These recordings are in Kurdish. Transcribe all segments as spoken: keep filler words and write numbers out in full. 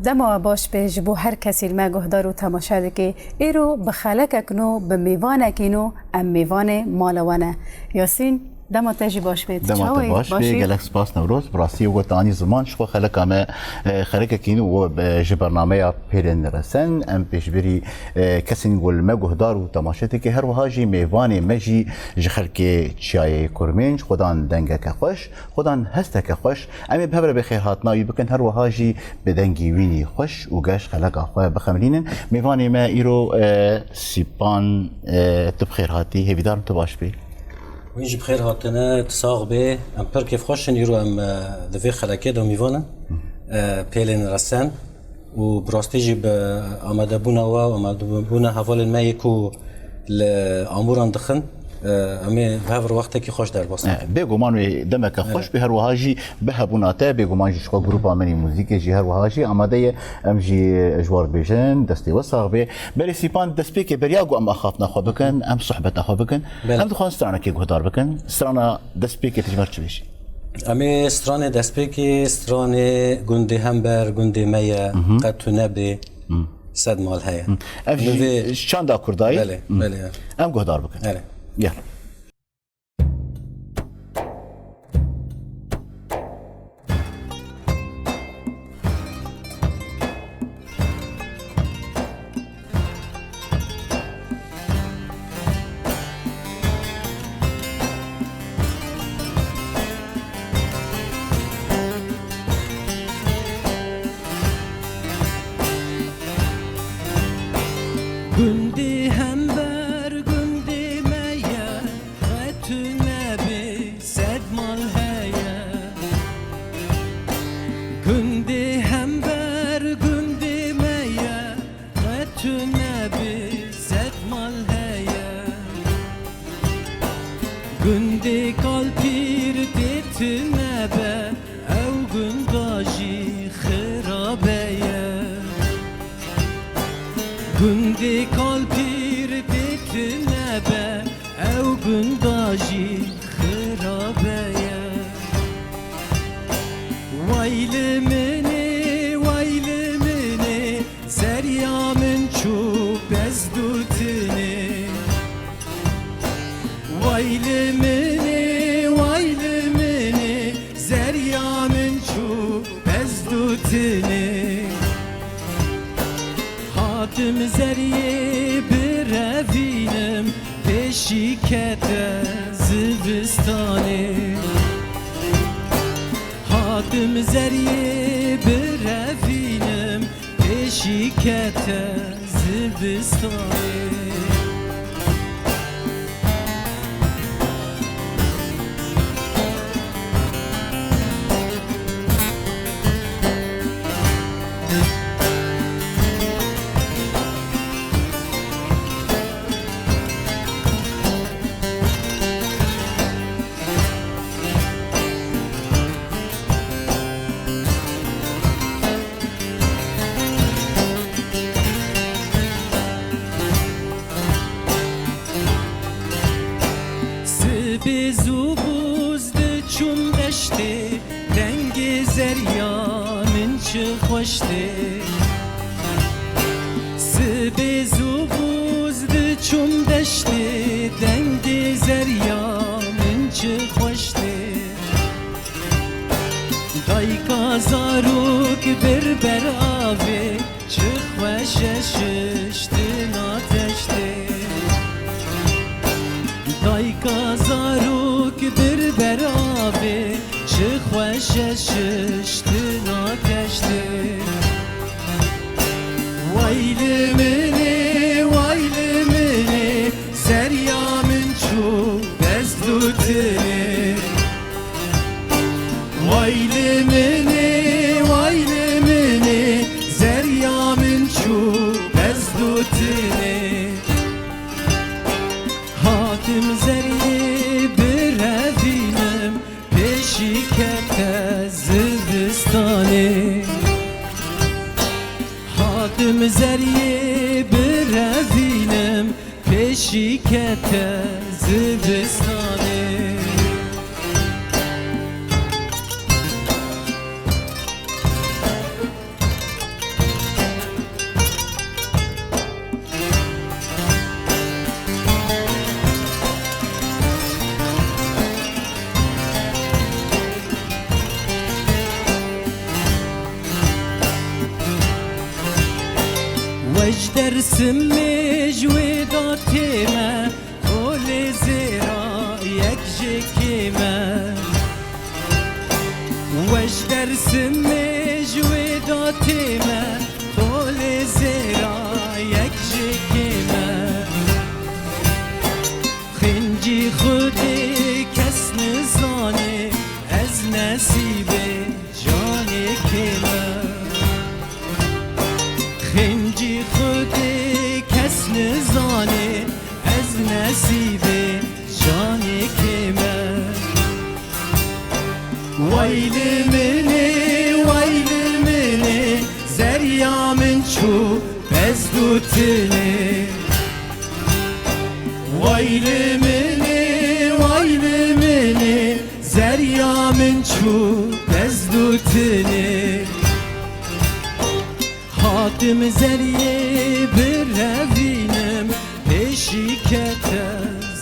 Dema we baş be ji bo her kesî li me guhdar û temaşe dike. Îro bi xelekek nû, bi mêvanekî nû em mêvanê mala we ne. Yasîn, dema te jî baş be. Tu Dema te çawa yî? Baş Baş be, yî? Gelek spas Newroz. Bi rastî we got anî ziman ji xwe xeleka me, e, xelekekî nû û, e, ji bernameya Pêlên Resen. Em pêşberî, e, kesên ku li me guhdar û temaşe dike, her wiha jî mêvanê me jî ji xelkê Çiyayê Kurmênc, xwedan dengeke xweş. Xudan hesteke xweş, em ê bi hev re bê xêrhatina wî bikin, her wiha jî bi dengî wînî xweş û geş xeleka xwe bixemilînin. Mêvanê me îro, e, Sîpan, e, tu bi xêr hatî, hêvîdar im tu baş bî. Wî jî bi xêr hatine, tu sax bê. Em pir kêfxweş in, îro em, e, di vê xelekê de mîvan in. E, Pêlên Resen. Û bi rastî jî bi amadebûna we û amadebûna hevalên me yê ku li Amûran dixin, e, em ê bi hev re wextekî xweş derbas bikin. E, bêguman wê demeke xweş Evet. bê, her wiha jî bi hebûna te, bêguman jî ji xwe grûpa min ê muzîkê jî her wiha jî amade ye. Em jî ji we re dibêjin, destê we sax bê. Belê Sîpan, destpêkê beriya ku em axaftina xwe bikin, em sohbeta xwe bikin, Belê. em dixwazin stranekê guhdar bikin. Strana destpêkê tu ji me re çi bêjî? Em ê stranê destpêkê, stranê gundê hember, gundê me ye, Mhm. qet tu nebê, Mhm. sed mal heye. Mhm. Ev Min jî vê çanda kurdayî? Belê, Mhm. belê, ya. Em guhdar bikin. Belê. Gel. Gundê hember gundê me ye, qet tu nebê sed mal heye. Gundê hember gundê me ye, qet tu nebê sed mal heye. Gundê kalpîr tê tu nebe, ew gunda jî xirabe ye. Gundê kalpîr tê tu nebe, ew gunda jî xirabe ye. Way li min ê, way li min ê, zeriya min çû bezdutinê. Way li min ê, way li min ê, zeriya min çû bezdutinê. Hatim zeriyê birevînim, pêşî kete zivistanê. Hatim zeriyê birevînim, pêşî kete zivistanê. Sibê zû bûz diçûm deştê, dengê zeriya min çi xweş tê. Sibê zû bûz diçûm deştê, dengê zeriya min çi xweş tê. Dayika zarok bir ber avê, çi xweş e şiştina teştê. Dayika zarok bir ber avê, çi xweş e şiştina teştê. Way li min ê, way li min ê, zeriya min çû bezdutinê. Way li min ê, way li min ê, zeriya min çû bezdutinê. Hatim zeriyê birevînim, pêşî kete zivistanê. Hatim zeriyê birevînim, pêşî kete zivistanê. Ji Dersimê ji wê de tême, kolê zêra yek ji kême. We ji Dersimê ji wê de tême, kolê zêra yek ji kême. Xêncî Xwedê kes nizane, ez nesîbê canê kême. Xêncî Xwedê kes nizane, ez nesîbê canê kême. Way li min ê, way li min ê, zeriya min çû bez dûtinê. Way li min ê, way li min ê, zeriya min çû bez dûtinê. Hatim zeriyê birevînim, pêşî kete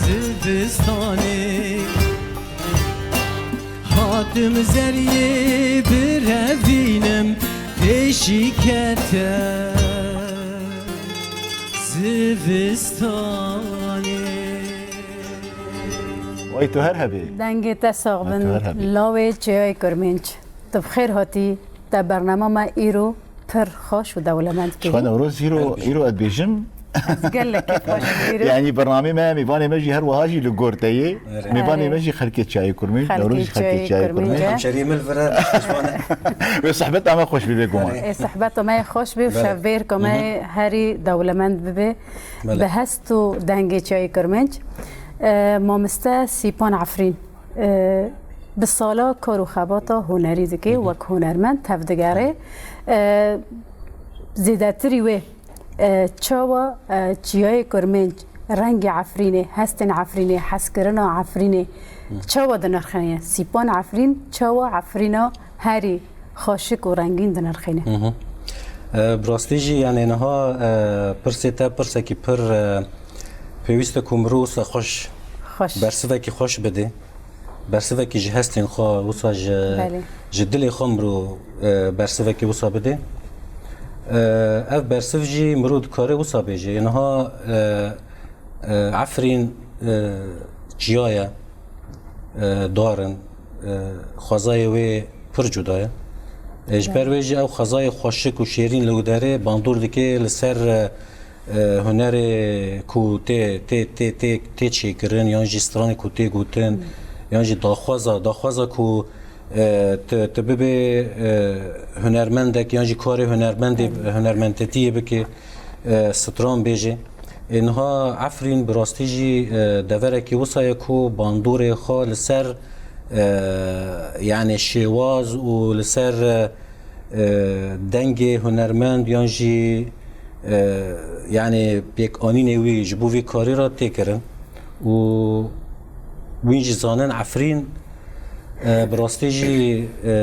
zivistanê. Hatim zeriyê birevînim, pêşî kete zivistanê. Way tu her hebî. Dengê te sax bin. Her hebî. Lawê Çiyayê Kurmênc. Tu bi xêr hatî. Te bernama me îro pir xweş û dewlemend kir. Xwe Newroz îro, îro ez dibêjim. Ez gelek kêfxweş im îro. Yanî bernamê me, mêvanê me jî her wiha jî li gor te yê. Evet. Mêvanê me jî xelkê Çiyayê Kurmênc, Newroz jî xelkê Çiyayê Kurmênc e. Hemşerî min li vir e, piştvan e. Wê sohbeta me xweş bibe, guman. Ê sohbeta me xweş be û şevbêrka me herî dewlemend bibe. Belê. Bi hest û dengê Çiyayê Kurmênc. E, mamoste Sîpan Efrîn. E, bi sala kar û xebata hunerî dike, wek hunermend tevdigere. E, zêdetirî wê, e, çawa, e, Çiyayê Kurmênc, rengê Efrînê, hestên Efrînê, hezkirina Efrînê çawa dinirxîne? Sîpan Efrîn çawa Efrîna herî xweşik û rengîn dinirxîne? Hı hı. E, bi rastî jî, yanî niha, e, pirsê te pirsekî pir, e, pêwîst e ku mirov wisa xweş, xweş, bersivekî xweş bidê. Bersivekî ji hestên xwe, wisa ji, belê, ji dilê xwe mirov, e, bersivekî wisa bidê. E, ev bersiv jî mirov dikare wisa bêje. Niha, e, e, Efrîn, e, çiya ye, e, dar in, e, xwezayê wê pir cuda ye. E, ji ber wê jî ew xwezayê xweşik û şêrîn li wî derê bandor dike li ser, e, e, hunerê ku tê, tê, tê, tê, tê çêkirin, yan jî stranê ku tê gotin, yan jî daxwaza, daxwaza ku, e, tu, tu bibê, e, hunermendek, yan jî karê hunermendê, hunermendetiyê bike, e, stran bêje. Ê niha Efrîn bi rastî jî, e, deverekî wisa ye ku bandorê xwe li ser, e, yanî şêwaz û li ser, e, e, dengê hunermend yan jî, e, yanî pêkanînê wî ji bo vî karî re tê kirin û wîn jî zanin Efrîn, e, bi rastî jî, e,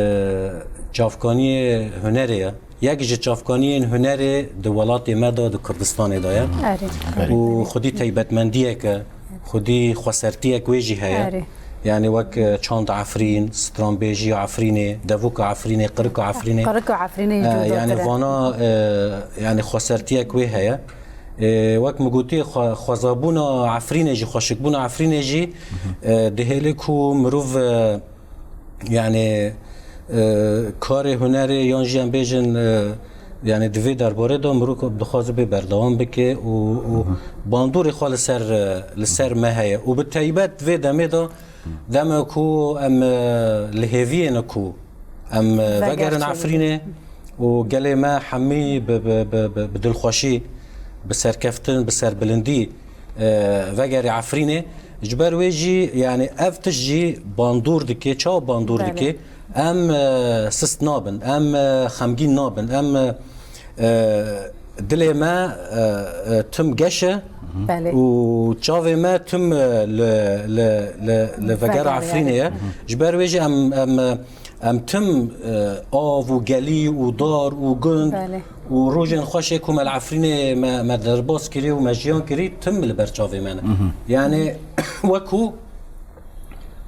çavkaniyê hunerê ye. Yek ji çavkaniyên hunerê di welatê me de, di Kurdistanê de ye. Erê. Û xwedî teybetmendiyek e, xwedî xwesertiyek wê jî heye. Erê. Yanî wek, e, çand Efrîn, stranbêjiya Efrînê, devoka Efrînê, qirika Efrînê. Qirika Efrînê jî, e, cudatir e. Yanî vana, e, yanî xwesertiyek wê heye. E, wek min gotî, xwe-, xwezabûna Efrînê jî, xweşikbûna Efrînê jî, e, dihêle ku mirov, e, yanî, e, karê hunerê yan jî em bêjin, e, yanî di vê derbarê de mirov dixwaze bê berdewam bike û, û bandorê xwe li ser, e, li ser me heye. Û bi teybet vê demê de, dema ku em, e, li hêviyê ne ku em, e, vegerin Efrînê û gelê me hemî bi, bi, bi, bi, bi dilxweşî, bi serkeftin, bi serbilindî, e, vegerê Efrînê. Ji ber wê jî, yanî ev tişt jî bandor dike, çawa bandor dike? Em, e, sist nabin, em, e, xemgîn nabin, em, e, e, dilê me, e, e, tim geş e û çavê me tim, e, li, li, li, li vegera Efrînê ye. Ji ber wê jî em, em, e, Em tim, e, av û gelî û dar û gund û rojên xweş ê ku me li Efrînê me, me derbas kirî û me jiyan kirî, tim li ber çavê me ne. Yanî wekû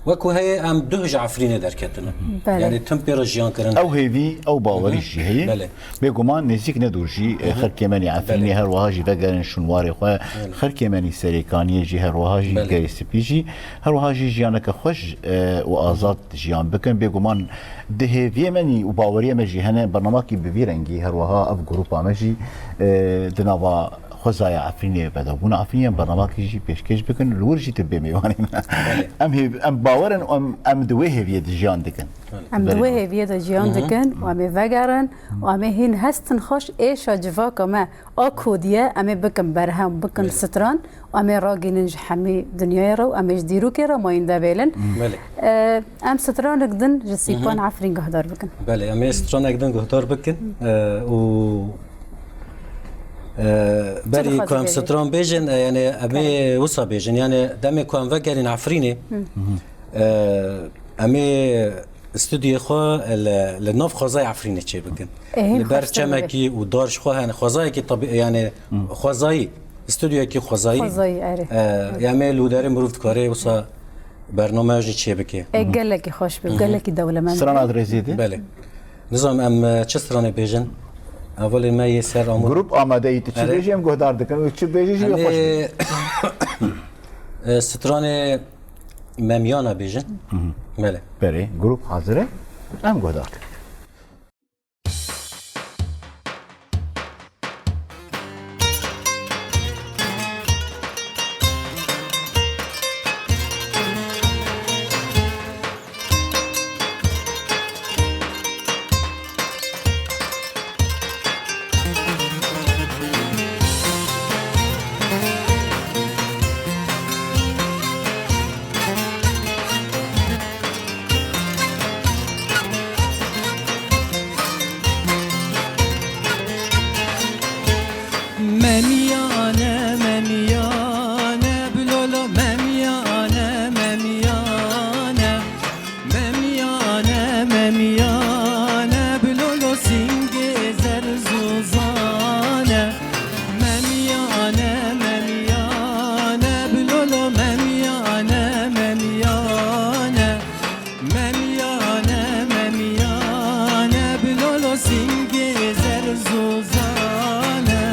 Wekî heye em duh ji Efrînê derketine. Belê. Yani tim pê re jiyan kirin. Ew hêvî, ew bawerî jî heye. Belê. Bêguman nêzîk ne dûr jî, e, xelkê me nî Efrînê her wiha jî vegerin şûnwarê xwe. Belê. Xelkê me nî Serêkaniyê jî her wiha jî, Belê. Gerê Spî jî her wiha jî jiyaneke xweş, e, û azad jiyan bikin. Bêguman di hêviyê me nî û baweriyê me jî hene bernamakî bi vî rengî her wiha ev grupa me jî, e, di nava xwezaya Efrînê, vedabûna Efrînê em bernamakî jî pêşkêş bikin, li wir jî tu bê mêvanê me. Belê. Em hêv-, em bawer in û em, em di wê hêviyê de jiyan dikin. Em di wê hêviyê de jiyan dikin û em ê vegerin û em ê hîn hestin xweş êşa civaka me a kodiye em ê bikin berhem, bikin stran û em ê ragînin ji hemî dinyayê re û em ê ji dîrokê re mayînde bêlin. Belê. E, em stranek din ji Sîpan Efrîn guhdar bikin. Belê, em ê stranek din guhdar bikin, e, û, e, berî ku em stran bêjin, e, yani em ê wisa bêjin. Yani demê ku em vegerîn Efrînê, e, em ê stûdyoyê xwe li, li nav xwezayê Efrînê çêbikin. Ê, hîn Li ber xweştir çemekî û dar ji xwe hene. Xwezayekî tabî, yani xwezayî, stûdyoyekî xwezayî. Xwezayî, erê. E, ya me li derê mirov dikare wisa bername jî çêbike. Ê, gelekî xweş bû, gelekî dewlemend. Strana dirêzê de? Belê. Nizanim em, e, çi stranê bêjin? Hevalê me yê ser amû. Grup amade yî, tu çi bêjî em guhdar dikin û çi bêjî jî wê xweş bê. Em ê, e, stranê Memiyana bêjin. Belê. Berê, grup hazir e. Em guhdar dikin. Memiyane, memiyane, bilolo, memiyane, memiyane. Memiyane, memiyane, bilolo, singê zerzozane. Memiyane, memiyane, bilolo, memiyane, memiyane. Memiyane, memiyane, bilolo, singê zerzozane.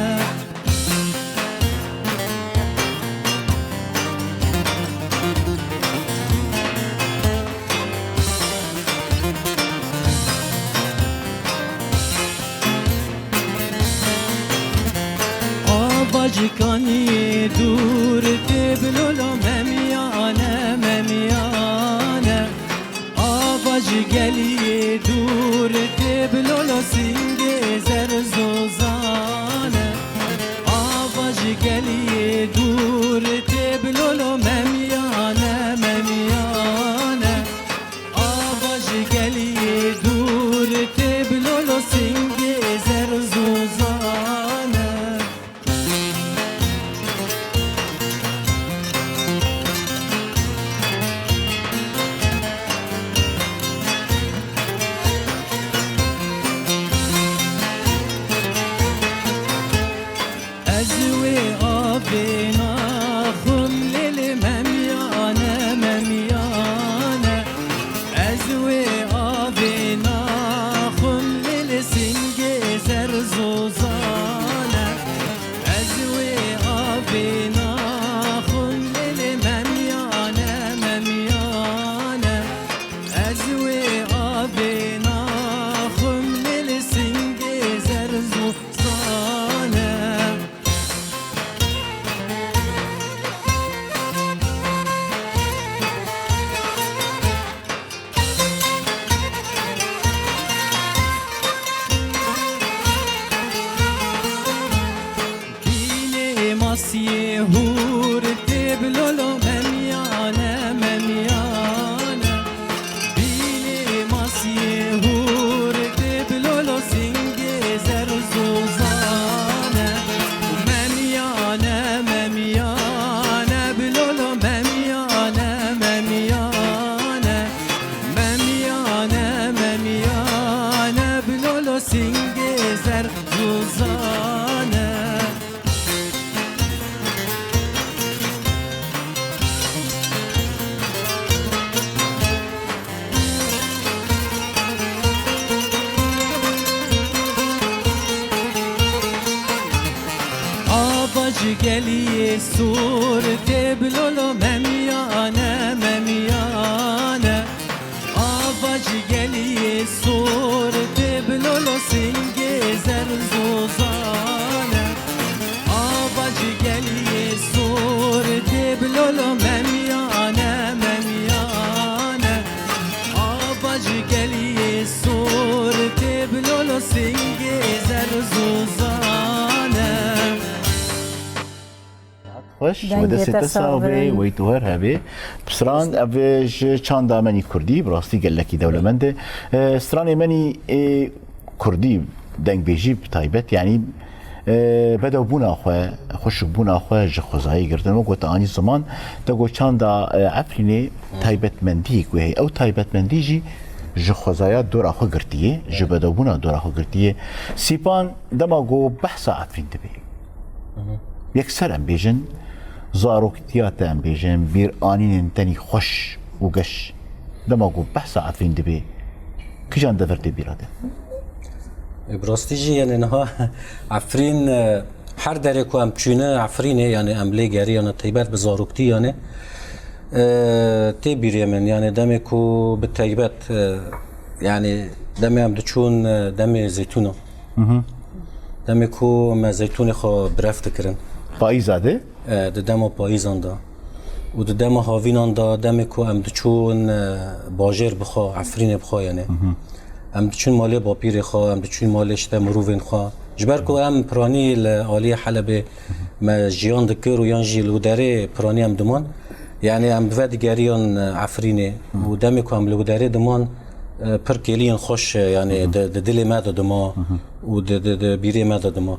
Ava ji kaniyê dûr tê, bilolo, memiyane, memiyane. Ava ji geliyê dûr tê, bilolo, singê zerzozane. Ava ji geliyê dûr tê, bilolo, memiyane, memiyane. Ava ji geliyê dûr tê, bilolo, singê zerzozane. Ji geliyê sor tê bilolo memiyane, memiyane. Ava ji geliyê sor tê bilolo singê zer zozane. Ava ji geliyê sor tê bilolo memiyane, memiyane. Ava ji geliyê sor tê bilolo singê zer zozane. Xweş, we destê te sax be, wey tu her hebê. Stran, ev ji çanda menî kurdî, bi rastî gelekî dewlemend e. E, stranê menî, e, kurdî, dengbêjî bi taybet, yanî, e, bedewbûna xwe, xweşikbûna xwe ji xwezayê girtin. Wek te anî ziman, te got çanda, e, Efrînê taybetmendiyek wê heye. Ew taybetmendî jî ji xwezaya dora xwe girtiye, ji bedewbûna dora xwe girtiye. Sîpan dema ku behsa Efrîn dibe, yekser em bêjin, zaroktiya te em bêjin, bîranînên tenî xweş û geş. Dema ku behsa Efrîn dibe, kîjan devir tê bîra te? E, bi rastî jî, yani niha Efrîn, e, her derê ku em çûne Efrînê, yani em lê geriyane taybet bi zaroktî, yani, e, tê bîrê min, yani demê ku bi taybet, e, yani demê em diçûn, e, demê zeytûna. Demê ku me zeytûnê xwe biref dikirin. Payîza de? E, di dema payîzan de. Û di dema havînan de, demê ku em diçûn, e, bajêr bixwe, Efrînê bixwe, yani. Em diçûn malê bapîrê xwe, em diçûn malê işte mirovên xwe. Ji ber ku em piranî li aliyê Helebê me jiyan dikir û yan jî li derê piranî em diman. Yani em bi ve digeriyan, e, Efrînê. Û demê ku em li derê diman, e, pir kêliyên xweş, e, yani di, di dilê me de dima û di, di, di bîrê me de dima.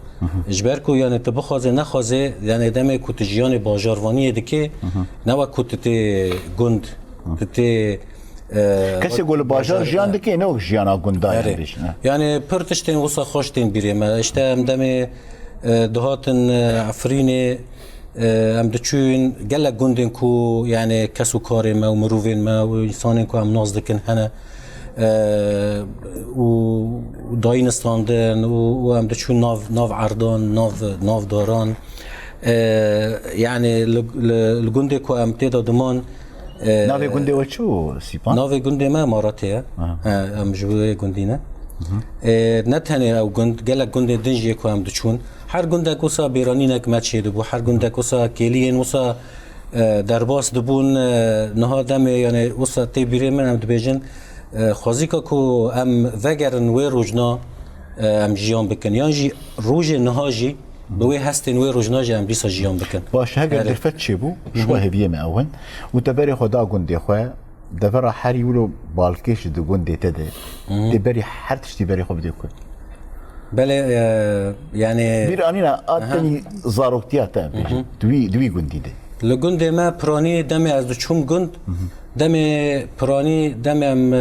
Ji ber ku yani tu bixwazê nexwazê, yani demê ku tu jiyanê bajarvaniyê dikê, ne wek ku tu tê gund, tu tê, e, Kesê ku li bajar jiyan dike, ne wek jiyana gundan, yani, bêjin, he. Yani pir tiştên wisa xweş tên bîrê me. İşte em demê, e, dihatin, e, Efrînê, e, em diçûn gelek gundên ku, yani, kes û karê me û mirovên me û însanên ku em nas dikin hene, e, û, û dayîn istandin û, û em diçûn nav, nav erdan, nav, nav daran. E, yani, li, li, li gundê ku em tê de diman, e, Navê gundê we çi bû, Sîpan? Navê gundê me Maratê ye. Aha. E, em ji wê gundî ne. E, ne tenê ew gund, gelek gundên din jî ku em diçûn. Her gundek wisa bêranînek me çêdibû, her gundek wisa kêliyên wisa, e, derbas dibûn, e, niha demê, yani, wisa tê bîrê min, em dibêjin, e, xwezîka ku em vegerin wê rojna, e, em jiyan bikin. Yan jî rojê niha jî bi wê hestên wê rojna jî em dîsa jiyan bikin. Baş, heger derfet çêbû, ji xwe hêviyê me ew in, û te berê xwe da gundê xwe, Devera herî wilo balkêş di gundê te de. Tê berî her tiştî berê xwe bidê ku. Belê, e, yani Bîr anîna a tenî zaroktiya te em bêjin. Di wî, di wî gundî de. Li gundê me piranî demê ez diçûm gund, demê piranî demê em, e,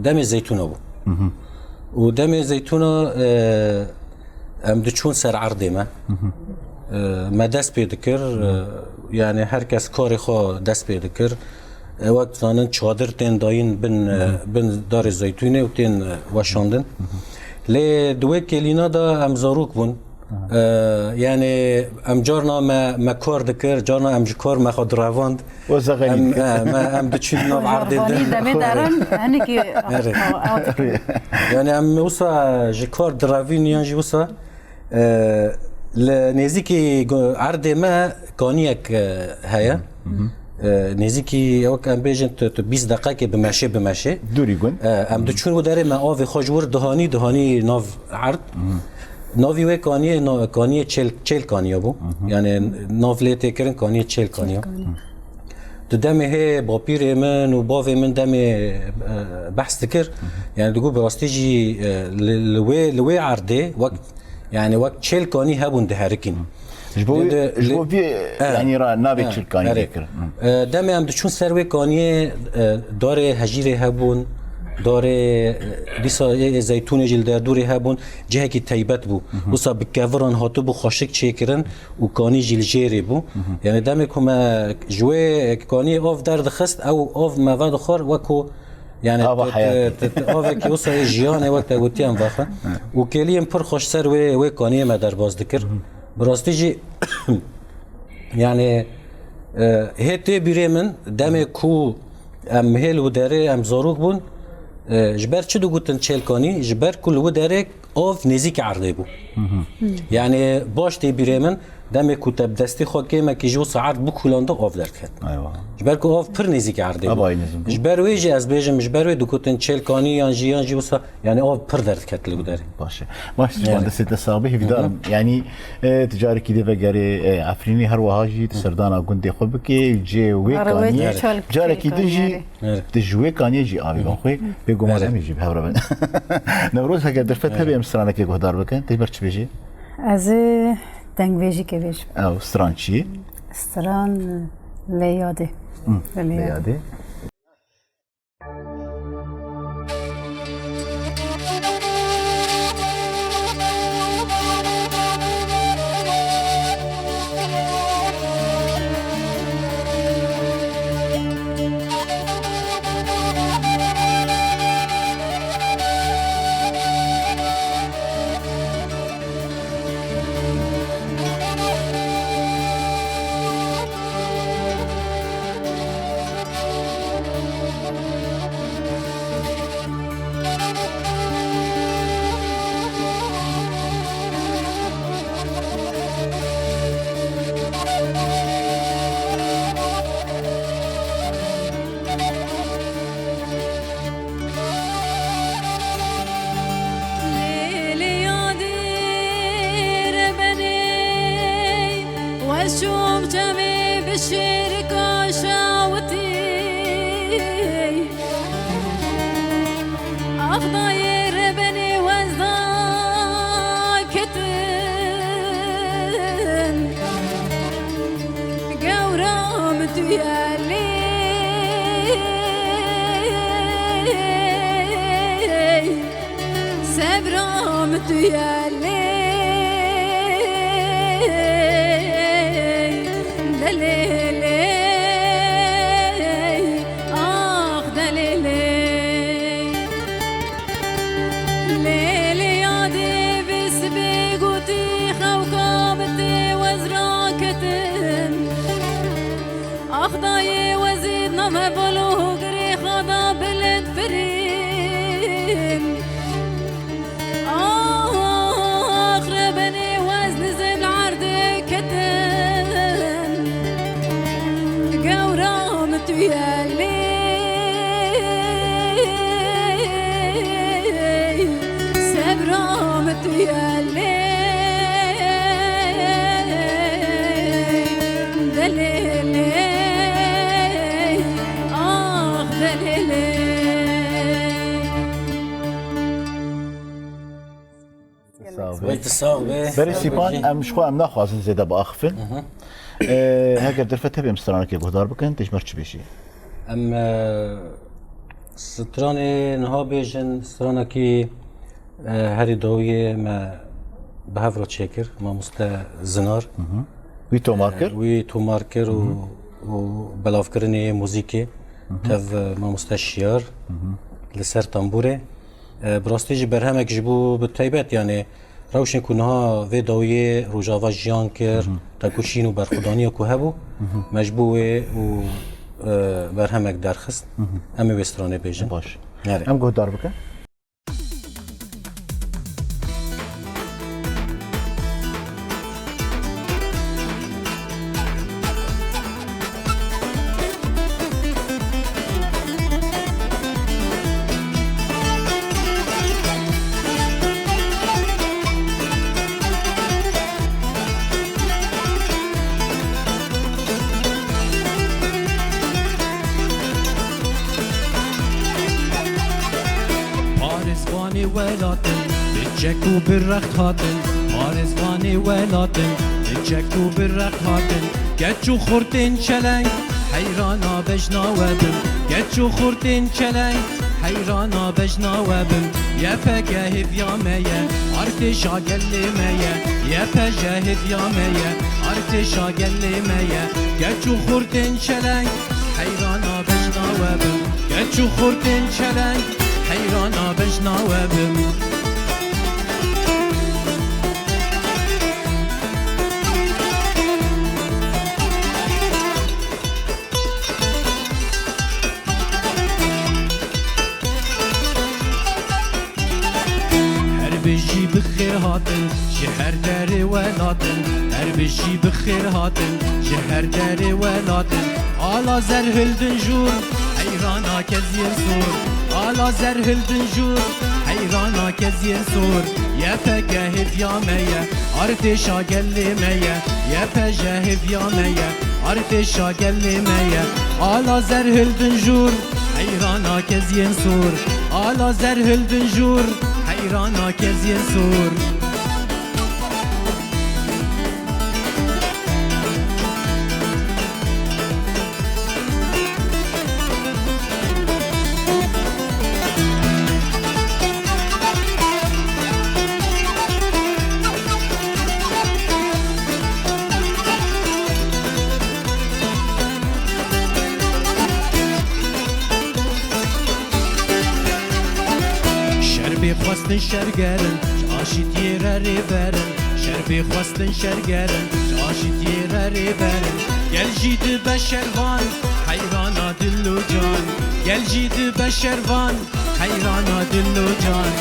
demê zeytûna bû. Û demê zeytûna, e, em diçûn ser erdê me. E, me dest pê dikir, e, yani her kes karê xwe dest pê dikir. E, wek zanin çadir tên dayîn bin, e, bin darê zeytûnê û tên, e, weşandin. Lê di wê kêlîna de em zarok bûn. E, yani em carna me, me kar dikir, carna em ji kar me xwe direvand. Weza xelî Em, dikir. e, me, em diçin nav erdê Jarvanî din. demê derin, henekî Erê. Yani em wisa ji kar direvîn yan jî wisa, e, li nêzîkî gu-, erdê me kaniyek, e, heye. E, nêzîkî wek em bêjin tu, tu bîst deqekê bi meşê, bi meşê. Dûrî gund. E, em diçûn û derê me avê xwe ji wir dihanî, dihanî nav erd. Navî wê kaniyê, na-, kaniyê çêl, çêl kaniya bû. Yani nav lê tê kirin kaniyê çêl kaniya. Di demê hê bapîrê min û bavê min demê, e, behs dikir. Yani digot bi rastî jî, e, li, li wê, li wê erdê wek, yani wek çêl kanî hebûn diherikîn. Ji bo Lê wî, de, ji lê bo vî, e, yani ra navê e, çêl kanî erê. Dikir. E, demê em diçûn ser wê kaniyê, e, darê hejîrê hebûn, darê, e, dîsa ê, ê zeytûnê jî li derdorê hebûn, cihekî teybet bû. Wisa bi keviran hatibû xweşik çêkirin. Û kanî jî li jêrê bû. Yani demê ku me ji wê kaniyê av derdixist, ew av me vedixwar wek ku, yani Ava tu, tu, heyatê. tu, tu avekî wisa yê jiyanê wek te gotiyan vexwe. Û kêliyên pir xweş ser wê, wê kaniyê me derbas dikir. Bi rastî jî, yani, e, hê tê bîrê min, demê ku em hê li wê derê em zarok bûn, e, ji ber çi digotin çêlkanî? Ji ber ku li wê derê av nêzîkî erdê bû. Yani, baş tê bîrê min, demê ku te bi destê xwe kêmekî ji wisa erd bikûlanda, av derdiket. Eywa. Ji ber ku av pir nêzîkî erdê bû. Ev ayî nêzîk bû. Ji ber wê jî ez bêjim, ji ber wê digotin çêlkanî yan jî, yan jî wisa, yani, av pir derdiket li wê derê. Baş e. Baş, Ziman, destê te sax be, hêvîdar im. Hı hı. Yanî, e, tu carekî dê vegerê, e, Efrînî, her wiha jî tu serdana gundê xwe bikê, cê wê Ara wê kaniyê, çal carekî kê din jî kaniyê. Evet. Tu ji wê kaniyê jî avî Evet. xwe, bêguman Evet. em ê jî bi hev re bin. Newroz, heger derfet Evet. hebe em stranekê guhdar bikin, tê ber çi bêjî? Ez ê dengbêjîkê bêjim. Ew stran çi? Stran Lê Yadê. Hı, Lê Lê Yadê. Yadê. Lê, lê yadê re benê, wez çûm çemê bi şêrika şawitî. Ax dayê re benê wez da ketin. Gewra min tu ye lê, sebra min tu ye lê, delê lê, ax delê lê. Lê, lê yadê vê sibê gotî xewka min tê wez raketin. Ax dayê wezî di nav heval û hogirê xwe de bilind firîn. Ax rebenê wez nizêm li erdê ketin. Gewra min tu ye lê, sebra min tu ye lê, delê lê, ax delê lê. Sax be. Wê tu sax be. Berê Sîpan, em ji xwe em naxwazin zêde biaxifin. Hı hı. Ee, heger derfet hebe em stranekê guhdar bikin, tê ji me re çi bêjî? Em, e, stranê niha bêjin, stranekî, e, herî dawiyê me bi hev re çêkir, mamoste Zinar. Hı hı. Wî tomar kir? E, wî tomar kir û, Hı hı. û belavkirinê muzîkê Hı hı. tev, e, mamoste Şiyar Hı hı. li ser tambûrê. E, bi rastî jî berhemek ji bo bi taybet, yani rewşên ku niha vê dawiyê Rojava jiyan kir, Hı hı. te ku şîn û berxwedaniya ku hebû, Hı hı. me ji bo wê û, e, berhemek derxist. Hı hı. Em ê wê stranê bêjin. Baş. Nerê. Em guhdar bikin. Parêzvanê welatin, bi çek û bi rext hatin. Parêzvanê welatin, bi çek û bi rext hatin. Keç û xurtên çeleng, heyrana bejna we bin. Keç û xurtên çeleng, heyrana bejna we bin. Y P G hêviya me ye, artêşa gelê me ye. Y P G hêviya me ye, artêşa gelê me ye. Keç û xurtên çeleng, heyrana bejna we bin. Keç û xurtên çeleng, heyrana bejna we bin. Bijî bi xêr hatin ji her derê welatin, her bijî bi xêr hatin ji her derê welatin. Ala zer hildin jûr, heyrana keziyên sor. Ala zer hildin jûr, heyrana keziyên sor. Y P G hêviya me ye, artêşa gelê me ye. Y P G hêviya me ye, artêşa gelê me ye. Ala zer hildin jûr, heyrana keziyên sor. Ala zer hildin jûr, heyrana keziyên sor. Şer bê xwestin şergerin, ji aşîtiyê re rêberin. Şer bê xwestin şergerin, ji aşîtiyê re rêberin. Gel jî dibe şervan, heyrana dil û can. Gel jî dibe şervan, heyrana dil û can.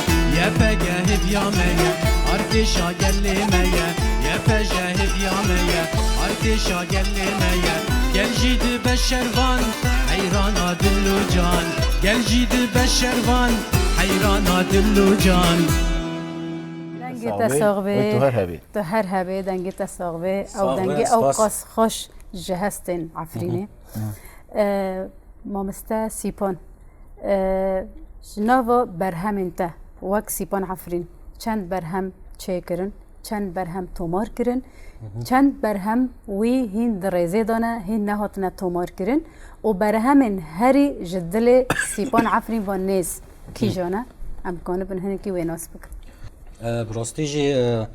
Y P G hêviya me ye, artêşa gelê me ye. Y P G hêviya me ye, artêşa gelê me ye. Gel jî dibe şervan, heyrana dil û can. Gel jî dibe şervan, heyrana dil û can. Dengê te sax bê. Tu her hebî. Tu her hebê, dengê te sax bê. Ew dengê ew qas xweş ji hestên Efrînê. E, Mamoste Sîpan, e, ji nava berhemên te wek Sîpan Efrîn çend berhem çêkirin, çend berhem tomar kirin, çend berhem wî hîn di rêzê de ne, hîn nehatine tomar kirin û berhemên herî ji dilê Sîpan Efrîn ve nêz kîjan e? Em kanibin hinekî wê nas bikin. E, bi rastî jî, e,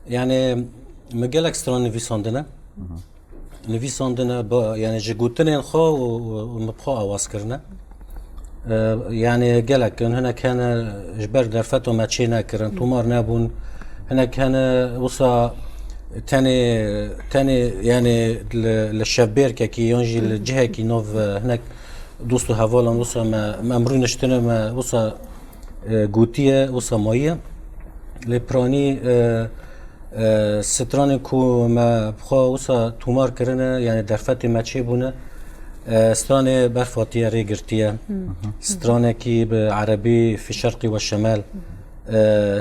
yani min gelek stran nivîsandine. Nivîsandine, ba, yani ji gotinên xwe û, û, û min bi xwe awaz kirine. E, yani gelek in, hinek hene ji ber derfeta me çê nekirin, tomar nebûn. Hinek hene wisa tenê, tenê yani li, li şevbêrkekî yan jî li cihekî nav, e, hinek dost û hevalan wisa me, me em rûniştine, me wisa, e, gotiye, wisa mayiye. Lê piranî, e, e, stranên ku me bi xwe wisa tomar kirine, yani derfetê me çêbûne, e, stranê berf hatiye rê girtiye. Stranekî bi erebî Fi Şerqî we Şemal. E,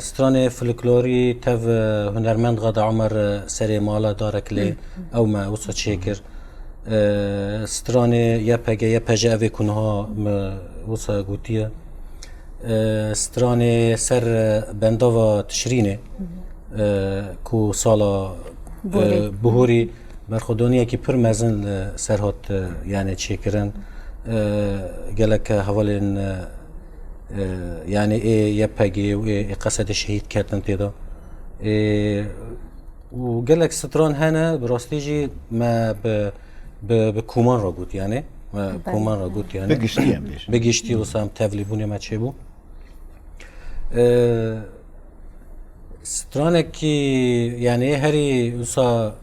stranê folklorî tev, e, hunermend Gada Omer, e, Serê Mala Darek lê ew me wisa çêkir. E, stranê Y P G, Y P J evê ku niha me wisa gotiye. E, stranê ser, e, bendava Tişrînê, e, ku sala, e, Borî. Bihorî berxwedaniyekî pir mezin li ser hat, e, yani çêkirin. E, gelek hevalên, e, e, yani ê Y P G û ê, ê Qesedê şehîd ketin tê de. E, û gelek stran hene, bi rastî jî me bi, bi, bi koman re got, yani. Me koman re got, yani. Bi giştî em bêjin. Bi giştî wisa em tevlîbûnê me çêbû. Ee, stranekî, yani, herî wisa,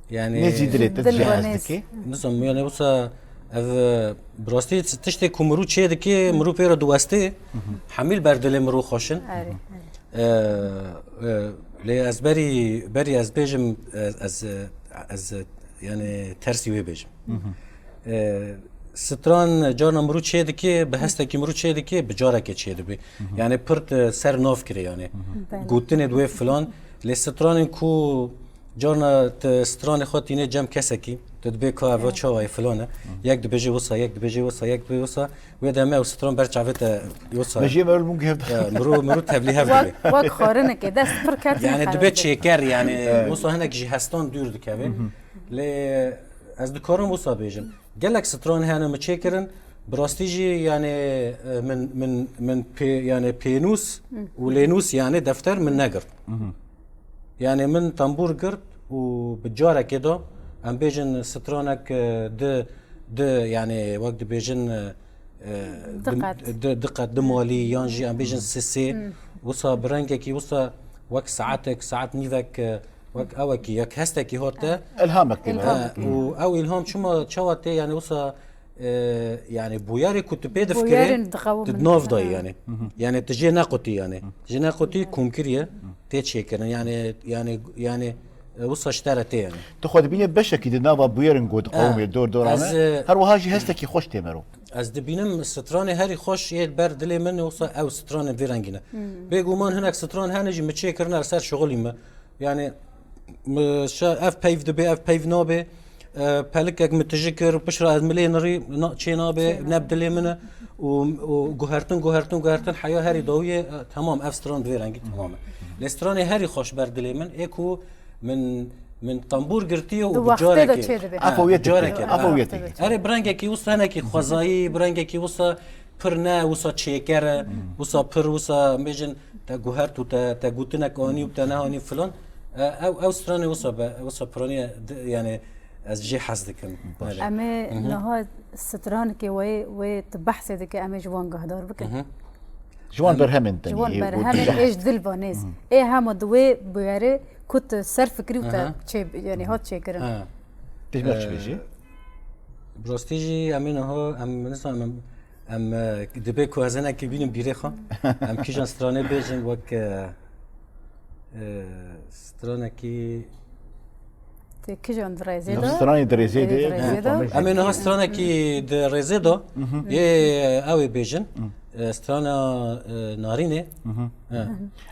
yani, nêzî dilê te jê hez dikî? Nizam, yani, wisa ev, e, bi rastî tiştê ku mirû çê dikê, mirû pê re diwestê, hemî li ber dilê mirû xweş in. Erê, erê. E, e, lê ez berî, berî ez bêjim, ez, ez, ez, yani tersî wê bêjim. E, stran carna mirû çê dikê, bi hestekî mirû çê dikê, bi carekê çê dibê. Yani pir, e, ser nav kirê yani. Belê. Gotinê di wê filan, lê stranên ku carna tu stranê xwe tînê cem kesekî, tu dibê ka ev çawa ye, filan e. Yek dibêje wisa, yek dibêje wisa, yek dibê wisa. Wê demê ew stran ber çavê te wisa. Me jê merû bûn ku hev. E, mirû, mirû tevlî hev dibe. Wek, wek xwarinekê dest pir ket. Yani dibe çêker, yani wisa hinek ji hestan dûr dikeve. Lê ez dikarim wisa bêjim. Gelek stran hene min çêkirin. Bi rastî jî yani, e, min, min, min pê, yani pênûs û lênûs yani defter min negirt. Yani min tembûr girt û bi carekê de, em bêjin, stranek, e, di, di, yani wek dibêjin, e, e, di, di, di qet, di malî, yan jî em bêjin sisê, wisa bi rengekî wisa wek saetek, saet nîvek, e, wek ewekî, yek hestekî hate. Îlhamek tê. Îlham. E, û ew îlham çima, çawa tê, yani wisa e, yani bûyerê ku tu pê difikirî, Bûyerên diqewimin. Tu di nav dayî yani. Hı hı. Yani tu jê nequtî yani. Hı. Tu jê nequtî komkirî ye, tê çêkirin. Yani, yani, yani, e, wisa ji te re tê yani. Tu xwe dibînî beşekî di nava bûyerên ku diqewimê, e, dor dorane. Ez, e, her wiha jî hestekî xweş tê mero. Ez dibînim stranê herî xweş yê li ber dilê min, wisa ew stranên vê rengî ne. Hmm. Bêguman hinek stran hene jî min çêkirine li ser şixulî min. Yani, mi şa-, ev peyv dibe, ev peyv nabe. E, pelikek min tijî kir, piştre ez milê nirî, na-, çê nabe, Çê nabe. Ne bi dilê min e. Û, û guhertin, guhertin, guhertin, heya herî dawiyê, e, temam, ev stran bi vê rengî temam e. Lê stranê herî xweş ber dilê min, ê ku min, min tembûr girtiye û Di bi wextê de carekê. Çê dibe. Ha, Afawiyetê bi carekê, tê. Ha. Afawiyetê. Erê, bi rengekî wisa hinekî xwezayî, bi rengekî wisa pir ne, wisa çêker e, wisa pir, wisa bêjin te guhert û te, te gotinek anî û te neanî filan. E, ew, ew stranê wisa be, wisa piraniye, di-, yani ez jê hez dikim. Baş. Erê. Em ê Hı hı. niha stranekê wê, wê tu behsê dike, em ê ji wan guhdar bikin. Hı hı. Ji wan Em berhemên te Ji wan yê û berhemên tu ê ji dil ve nêz. Hı. Ê hema di wê bûyerê ku tu ser fikirî û te Aha. çê, yani hat çêkirin. Ha. Tê ji me çi Ee, bêjî? Bi rastî jî em ê niha, em nizanim, em, em, e, dibe ku ez hinekî bînim bîrê xwe. Em kîjan stranê bêjin wek, e, e, stranekî Tê kîjan di rêzê Niha de? stranê di rêzê de, Di rêzê de. Em ê niha stranekî di rêzê de, Mhm. ê, ew ê bêjin. Mhm. E, strana, e, Narînê. Mhm. He.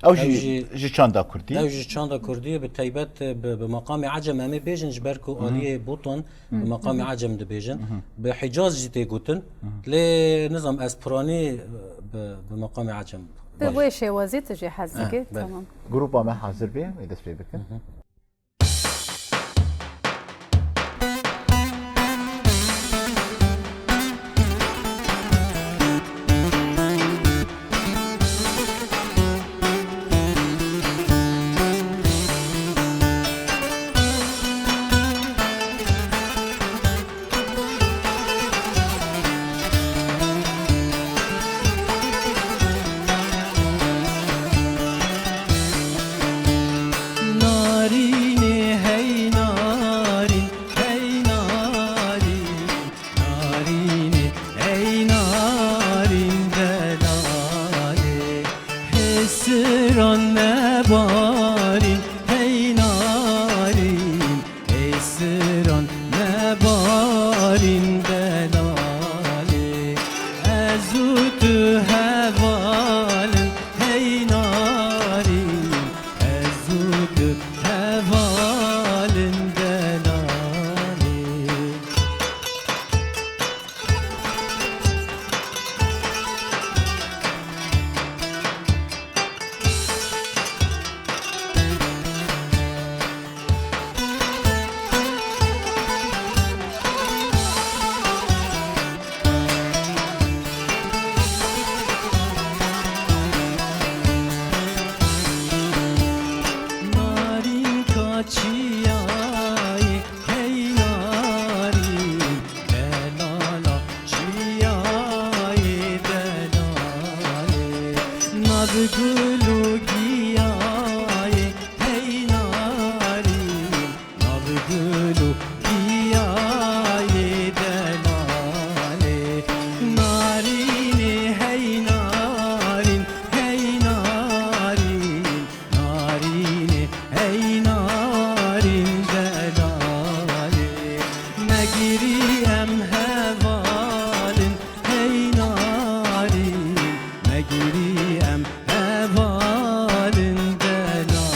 Ew Ew jî jî ji çanda kurdî. Ew jî çanda kurdî, bi taybet, e, bi, bi meqamê Ecem em ê bêjin, ji ber ku Mhm. aliyê Botan bi Mhm. meqamê Mhm. Ecem dibêjin. Mhm. Bi Hicaz jî tê gotin. Mhm. Lê nizam ez piranî, e, bi, bi meqamê Ecem. Bi Baş. wê şêwazî tu jî hez Ha, dikî, belê. Tamam. Grupa me hazir be, ê dest pê bikin. Mhm. Narînê hey narîn, hey narîn, narînê hey narîn delalê. Hêsiran nebarîn, hey narîn, hêsiran nebarîn delalê. Ez û tu heval in, hey narîn, ez û tu heval in delalê. Narînka çiyayê, hey narîn, delala çiyayê delalê. Nav gul û giyayê, hey narîn, nav gul û giyayê delalê. Narînê hey narîn, hey narîn, narînê hey narîn delalê. Negirî em heval in, hey narîn, negirî em heval in delalê.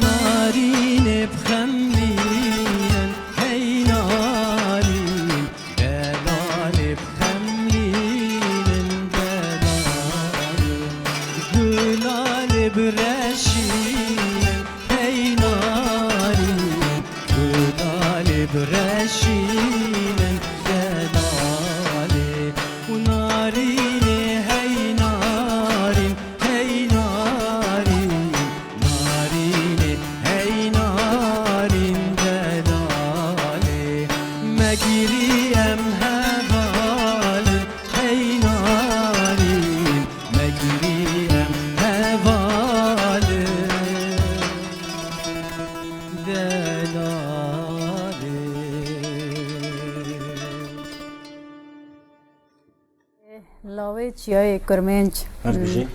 Narînê bi xemlînin, hey narîn, delalê bi xemlînin, delalê. Gulalê bi reşînin, hey narîn, gulalê bi reşînin, delalê. Û narînê hey narîn, Çiyayê Kurmênc. Her bijî.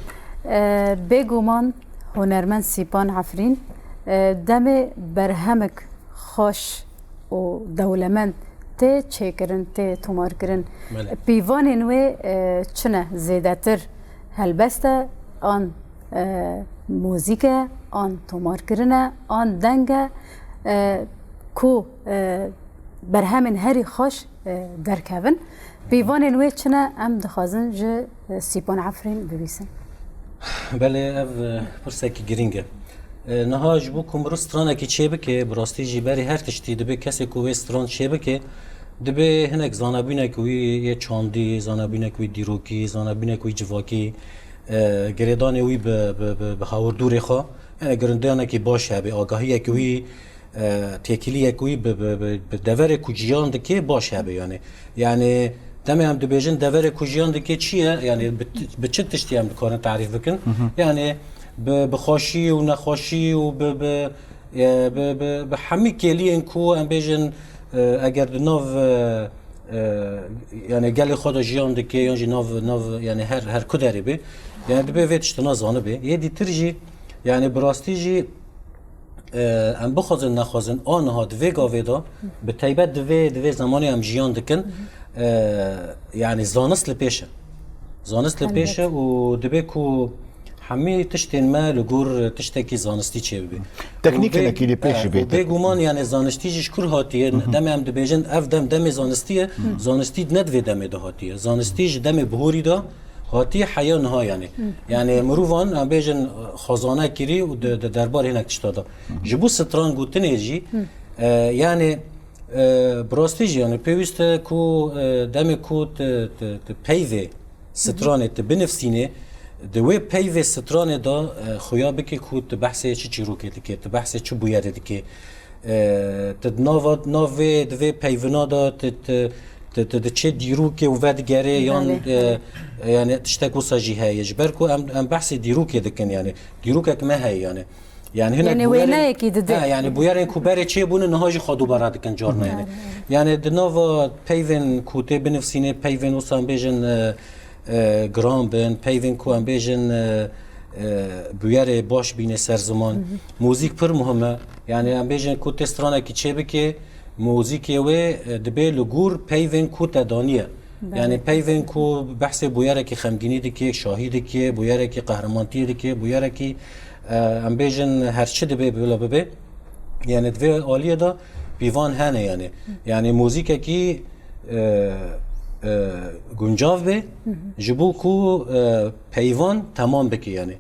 Hmm. E, bêguman hunermend Sîpan Efrîn, e, demê berhemik xweş û dewlemend tê çêkirin, tê tomarkirin. Belê. Pîvanên wê, e, çi ne? Zêdetir helbest e, an, e, muzîk e, an tomarkirin e, an deng e, e, ku, e, berhemên herî xweş, e, derkevin. Pîvanên wê çi ne? Em dixwazin ji, e, Sîpan Efrîn bibîsin. Belê, ev, e, pirsekî girîng e. E, niha ji bo ku mirov stranekî çêbike, bi rastî jî berî her tiştî dibe kesê ku wê stran çêbike, dibe hinek zanebûnek wî yê çandî, zanebûnek wî dîrokî, zanebûnek wî civakî, e, girêdanê wî bi, bi, bi, bi hawirdûrê xwe, yani girindiyanekî baş hebe, agahiyek wî, e, têkiliyek wî bi, bi, bi, bi deverê ku jiyan dike baş hebe yani. Yani demê em dibêjin deverê ku jiyan dike çi ye? Yani bi, bi çi tiştî em dikarin tarîf bikin? Hı hı. Yani bi, bi xweşî û nexweşî û bi, bi, e, bi, bi, bi hemî kêliyên ku em bêjin, e, eger di nav, e, e, yani gelê xwe de jiyan dike yan jî nav, nav yani her, her ku derê be. Yani dibe vê tiştana zanibe. Yê dîtir jî yani bi rastî jî e, em bixwazin nexwazin, aniha di vê gavê de, bi taybet di vê, di vê zemanê em jiyan dikin, e, yani zanist li pêş e. Zanist li pêş e û dibe ku hemî tiştên me li gor tiştekî zanistî çêbibe. Teknîk hinekî li pêş e, bê. Bêguman yani zanistî jî ji kur hatiye, demê em dibêjin ev dem demê zanistî ye, zanistî ne di vê demê de hatiye. Zanistî ji demê bihorî de, Hatî heya niha yani. Hı. Yani mirovan, em bêjin, xwezane kirî û di, di derbarê hinek tişta de. Hı. Ji bo stran gotinê jî, Hı. e, yani, e, bi rastî jî yani pêwîst e ku, e, demê ku tu, tu, tu peyvê stranê tu binivsînê, di wê peyvê stranê de, e, xuya bike ku tu behsê çi çîrokê dike, tu behsê çi bûyerê dike. E, tu di nava, navê, di vê peyvina de tu, tu, tu, tu diçê dîrokê û vedigerê yan, Belê. e, e, yani tiştek wisa jî heye. Ji ber ku em, em behsê dîrokê dikin yani. Dîrokek me heye yani. Yani hinek Yani bûyerên, wêneyekî dide. He, yani bûyerên ku berê çêbûne niha jî xwe dubare dikin carna yani. Belê, belê. Yani di nava peyvên ku tê binivsînê, peyvên wisa em bêjin, e, e, giran bin, peyvên ku em bêjin, e, e, bûyerê baş bîne ser ziman. Hı hı. Muzîk pir muhim e. Yani em bêjin ku tê stranekî çêbike, muzîkê wê, e, dibe li gor peyvên ku te daniye. Belê. Yani peyvên ku behsê bûyerekî xemgînî dike, şahî dike, bûyerekî qehrimantiyê dike, bûyerekî, e, em bêjin her çi dibe bila bibe. Yani di vê aliyê de pîvan hene yani. Hı. Yani muzîkekî e, e, guncav be, Hı hı. ji bo ku, e, peyvan temam bike yani.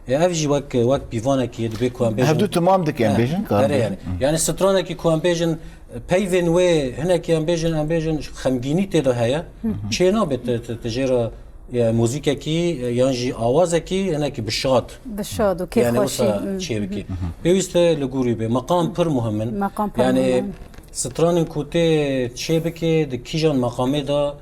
E, ev jî wek, wek pîvanekî ye, dibe ku em bêjin. Hevdu temam dike em He, bêjin, ka em here bêjin. yani. Hı. Yani stranekî ku em bêjin, peyvên wê hinekî em bêjin, em bêjin xemgînî tê de heye. Hı hı. Çê nabe tu, tu, tu jê re, e, muzîkekî, e, yan jî awazekî hinekî bi şad. Bi şad û Yani kêfxweşî. wisa Hı. çêbikî. Hı hı. Pêwîst e li gorî be. Meqam pir muhim in. Meqam pir Yani muhim in. Stranên ku tê çê bike di kîjan meqamê de,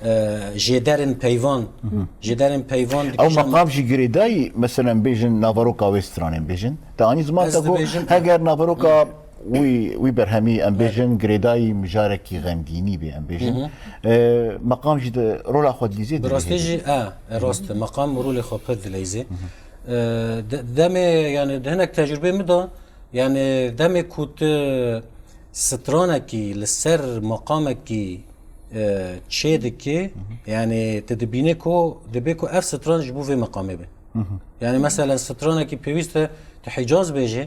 e, jêderên peyvan, Hı. jêderên peyvan di Ew kîjan meqam jî girêdayî, meselen bêjin naveroka wê stranên bêjin. Te anî ziman Ez te ku dibêjim, heger naveroka wî, wî berhemî em Evet. bêjin girêdayî mijarekî xemgînî bê em bêjin. Hı hı. E, meqam jî di rola xwe dilîzê Bi rastî dilîzê. jî, e, e, rast e. Meqam rolê xwe pir dileyzê. Hı hı. E, de-, demê, yani di hinek tecrübê min de, yani demê ku tu stranekî li ser meqamekî, e, çê dikî, Hı hı. yani tu dibînî ku dibê ku ev stran ji bo vê meqamê be. Hı hı. Yani meselen stranekî pêwîst e tu Hicaz bêjî,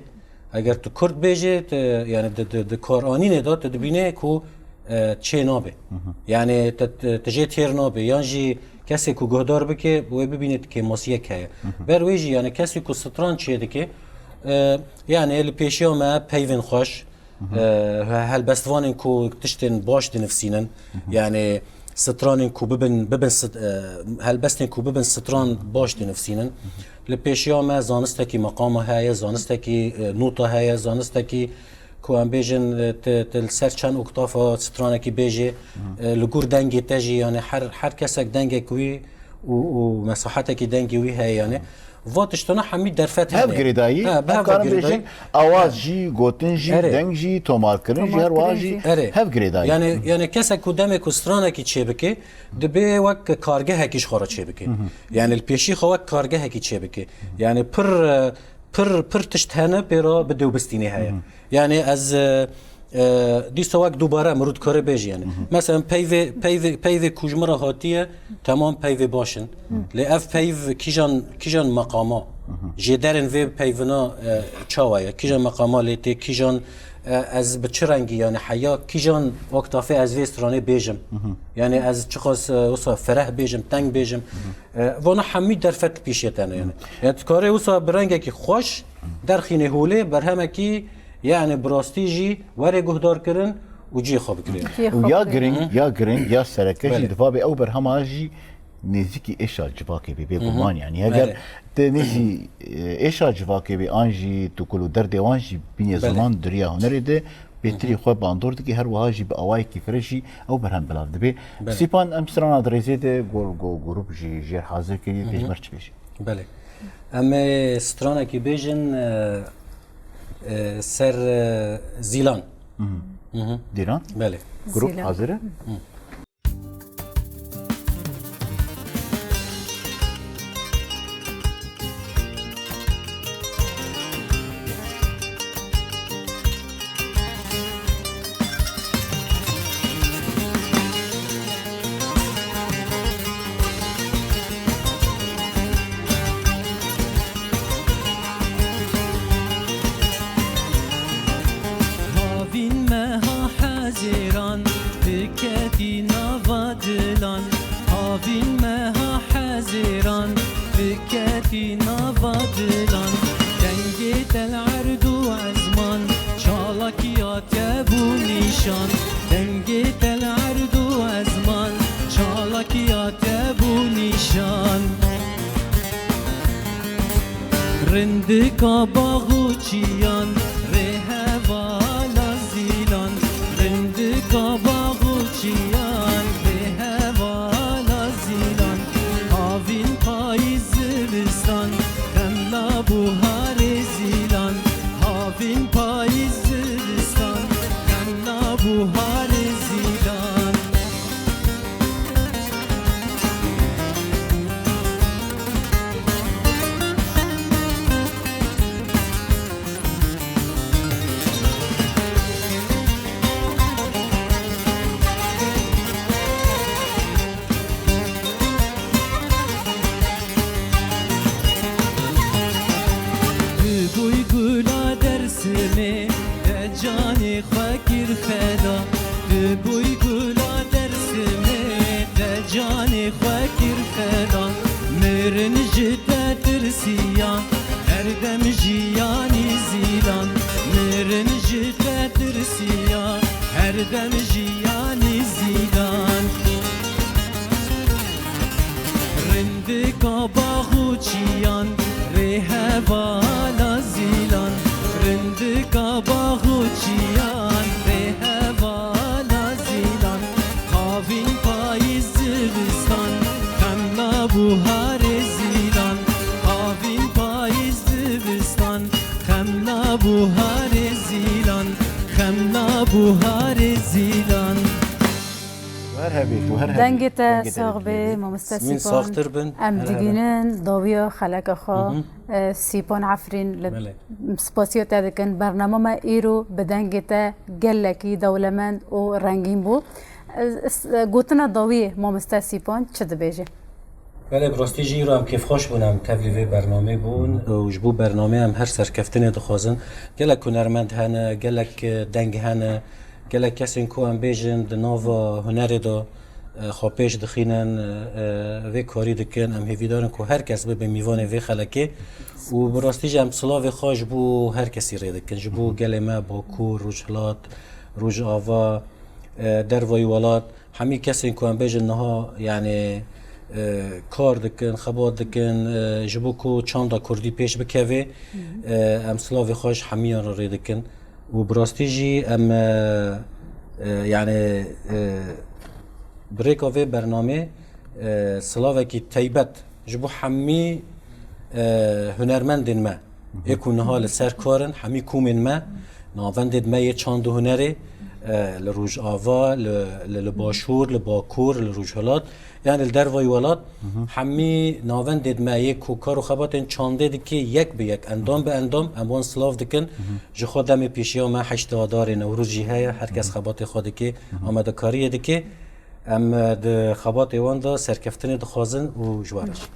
eger tu Kurd bêjî, tu, yani di, di, di karanînê de tu dibînî ku, e, çê nabe. Hı hı. Yani tu, tu, tu jê têr nabe. Yan jî kesê ku guhdar bike, wê bibîne tu kêmasiyek heye. Hı hı. Ber wê jî yani kesê ku stran çê dike, e, yani li pêşiya me peyvên xweş, Hı hı. E, he-, helbestvanên ku tiştên baş dinivsînin, Hı hı. yani stranên ku bibin, bibin st-, e, helbestên ku bibin stran baş dinivsînin. Hı hı. Li pêşiya me zanistekî meqama heye, zanistekî, e, nota heye, zanistekî ku em bêjin, e, te, te li ser çend oktafa stranekî bêjê, Hı hı. e, li gor dengê te jî, yani her, her kesek dengek wî û, û mesahetekî dengê wî heye, yani. Hı. Va tiştana hemî derfet hene. Hev girêdayî, Ha, bi em hev karin girêdayî. bêjin, awaz jî, gotin jî, Erê. deng jî, tomarkirin jî, her wiha Tomarkirin jî jî. Erê. hev girêdayî. Yani, yani kesek ku demê ku stranekî çêbike, dibê wek kargehekî ji xwe re çêbike. Yani li pêşî xwe wek kargehekî çêbike. Yani pir, e, pir, pir tişt hene pê re bi dewbistînê heye. Yani ez, e, e, dîsa wek dubare mirû dikare bêjî yani. Mesela peyvê, peyvê, peyvê ku ji min re hatiye, temam peyvê baş in. Lê ev peyv kîjan, kîjan meqama? Jêderên vê peyvina, e, çawa ye? Kîjan meqama lê tê? Kîjan, e, ez bi çi rengî yani heya? Kîjan oktafê ez vê stranê bêjim? Yani ez çiqas, e, wisa fereh bêjim, teng bêjim? E, vana hemî derfet pîşê tene yani. Yani tu karê wisa bi rengekî xweş derxînê holê berhemekî yani bi rastî jî were guhdarkirin û cihê xwe bigire. Cihê Û xwe ya bigire. giring, ya giring, ya sereke jî Belê. diva bê ew berhema jî nêzîkî êşa civakê bê, bêguman yani. Heger Belê. te nêzî, e, êşa civakê bê an jî tu kul û derdê wan jî bînê Belê. ziman duriya hunerê de bêtirî xwe bandor dikî, her wiha jî bi awayekî fireh jî ew berhem belav dibê. Belê. Sîpan em strana di rêzê de gor-, go-, grup jî jêr hazir kiriye, pêşmer çi bêjî? Belê. Em ê stranekî bêjin, e, e, ser, e, Zîlan. Hı hı. Hı hı. Dîran? Belê. Grup Zîlan. hazir e? Havîn meha hezêran diketî nava dilan. Havîn meha hezêran diketî nava dilan. Dengê te li erd û ezman çalakiya te bû nîşan. Dengê te li erd û ezman çalakiya te bû nîşan. Rindika bax û çiyan, rê hevala zîlan. Rindika bax û çiyan, rê hevala zîlan. Havîn payîz zivistan, xemla buharê zîlan. Havîn payîz zivistan, xemla buharê zîlan. Tu bûy gula Dersimê, te canê xwe kir feda. Tu bûy gula Dersimê, te canê xwe kir feda. Mirin ji te tirsiya, her dem jiyanî zîlan. Mirin ji te tirsiya, her dem jiyanî zîlan. Rindika bax û çiyan, rê hevala zîlan. Rindika bax û çiyan, rê hevala zîlan. Havîn payîz zivistan, xemla buharê zîlan. Havîn payîz zivistan, xemla buharê zîlan. Xemla buharê zîlan. Her hebî, tu her hebî. Dengê te Dengê te sax bê, bê. Mamoste Min Sîpan. saxtir bin. Em Her digînin dawiya xeleka xwe, Hı hı. e, Sîpan Efrîn li Belê. spasiya te dikin. Bernama me îro bi dengê te gelekî dewlemend û rengîn bû. E, s-, e, gotina dawiyê Mamoste Sîpan çi dibêje? Belê, bi rastî jî îro em kêfxweş bûn, em tevlî vê bernamê bûn. Û ji bo bernamê em her serkeftinê dixwazin. Gelek hunermend hene, gelek, e, deng hene, gelek kesên ku em bêjin di nava hunerê de, e, xwe pêş dixînin, e, vê karî dikin. Em hêvîdar in ku her kes bibe mîvanê vê xelekê. Û bi rastî jî em silavê xwe ji bo her kesî rê dikin. Ji bo gelê me Bakur, Rojhilat, Rojava, e, dervayî welat, hemî kesên ku em bêjin niha, yani, e, kar dikin, xebat dikin, e, ji bo ku çanda kurdî pêş bikeve, e, em silavê xwe ji hemiyan re rê dikin. Û bi rastî jî em, e, e, yani, e, bi rêka vê bernamê, e, silavekî teybet ji bo hemî, e, hunermendên me ê ku niha li ser kar in, hemî komên me, navendên me yê çand û hunerê, e, li Rojava, li, li, li Başûr, li Bakur, li Rojhilat, yanî li dervayî welat, hemî navendên me yê ku kar û xebatên çandê dike yek bi yek, endam bi endam, em wan silav dikin. Ji xwe demê pêşiya me heştê Adarê Newroz jî heye, her kes xebatê xwe dike, amadekariyê dike. Em, e, di xebatê wan de serkeftinê dixwazin û ji we re jî.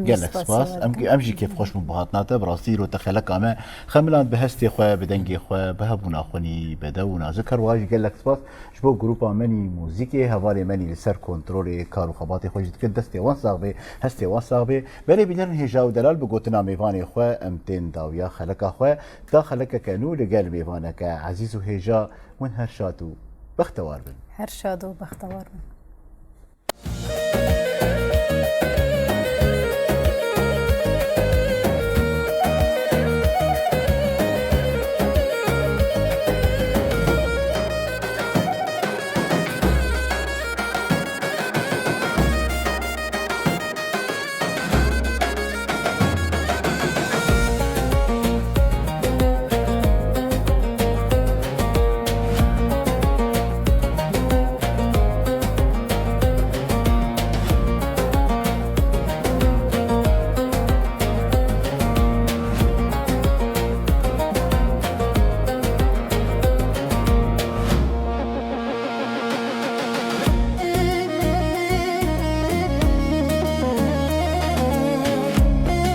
Gelek spas. Em, em jî kêfxweş bûn bi hatina te. Bi rastî îro te xeleka me xemiland bi hestê xwe, bi dengê xwe, bi hebûna xwe nî bedew û nazik. Her wiha jî gelek spas ji bo grûpa Menî Muzîkê, hevalê Menî li ser kontrolê kar û xebatê xwe jî dikin. Destê wan sax bê, hestê wan sax bê. Belê bînerin hêja û delal bi gotina mêvanê xwe em tên dawiya xeleka xwe. Ta xelekeke nû li gel mêvaneke ezîz û hêja, hûn her şad û bextewar bin. Her şad û bextewar bin.